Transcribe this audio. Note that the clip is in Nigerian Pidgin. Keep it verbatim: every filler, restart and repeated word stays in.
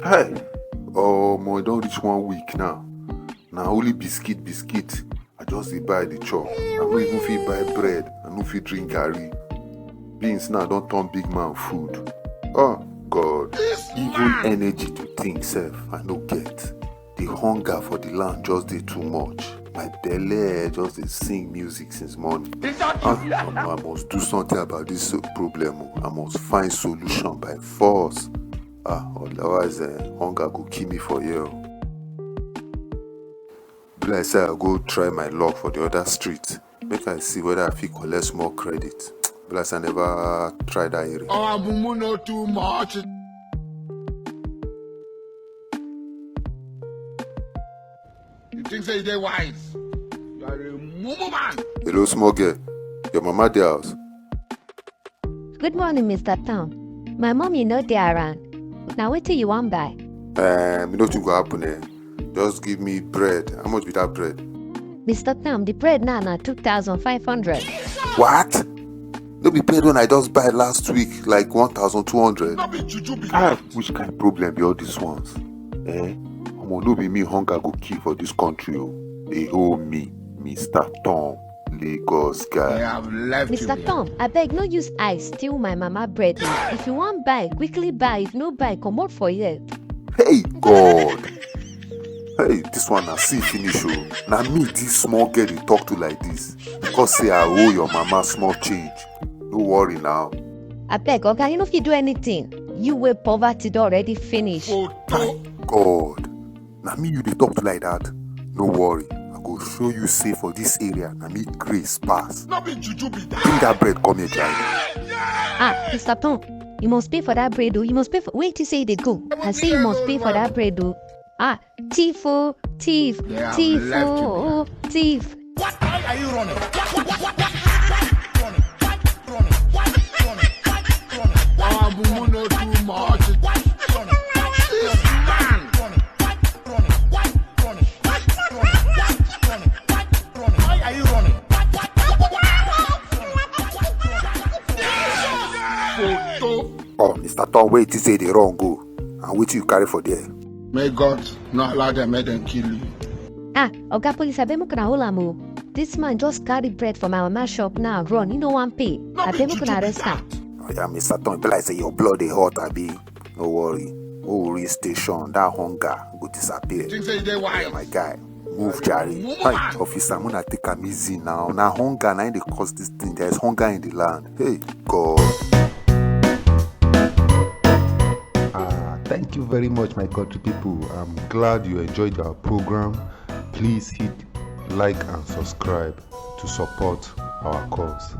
Hey, omo, e don reach one week now. Na only biscuit, biscuit. I just dey buy the chop. I no even fit buy bread. I no fit drink garri. Beans now don turn big man food. Oh God, even energy to think sef I no get. The hunger for the land just dey too much. My belle just dey sing music since morning. Ah, omo, I must do something about this uh, problem. Oh. I must find solution by force. Ah, otherwise, eh, hunger go kill me for here. Oh. Be like say I go try my luck for the other street. Make I see whether I fit collect small credit. Be like say I never try that area. Our mumu no too much. You think say you dey wise? You are a mumu man. Hello, small girl. Your mama dey house? Good morning, Mister Tom. My mommy no dey around. Na wetin you wan buy? Um, nothing go happen, eh? Just give me bread. How much be that bread? Mister Tom, the bread now na two thousand five hundred. What? No be bread when I just buy last week, like one thousand two hundred. No be juju be that. Ah, which kind problem be all these ones? Eh? Omo, no be me hunger go kill for this country o. They hold me, Mister Tom, Lagos guy. I have left Mister you here. Tom, abeg no use eye steal my mama bread. If you wan buy, quickly buy. If no buy, comot for here. Hey God! Hey, this one na see finish o. Na me this small girl dey talk to like this because say I owe your mama small change. No worry now. Abeg, oga, you no fit do anything. You wey poverty don already finish. My God, na me you dey talk to like that? No worry, I go show you say for this area na me grace pass. No be juju be that. Bring that bread come here, jare. Ah, Mister Tom, you must pay for that bread o. You must pay for. Wait till say you dey go. I say you must pay for that bread o. Ah, thief o, thief, thief o, thief. What? Why are you running? What, what, what, what, what, what, running? What, running? What, running? What, running? Our mumu no too much. What, running? This man. Running. What, running? What, running? What, running? What, running? What, running? Why are you running? What, what, what, what, what, running? Photo. Oh, Mister Tom, wait till say they run go. And wetin you carry for there? May God not allow them, make them kill you. Ah, Oga Police, abeg make una hold am o. This man just carry bread from our mama shop now, run. He no wan pay. No be juju be that. Abeg make una arrest am. Oh yeah, Mister Tom, be like say your blood dey hot, abi? No worry. Oh, reach station, that hunger go disappear. Think say you dey wise? Yeah, my guy. Move, jare. Move, man. Hey, officer, una take am easy now. Na hunger na im dey cause this thing. There is hunger in the land. Hey, God. Ah, thank you very much, my country people. I'm glad you enjoyed our program. Please hit like and subscribe to support our cause.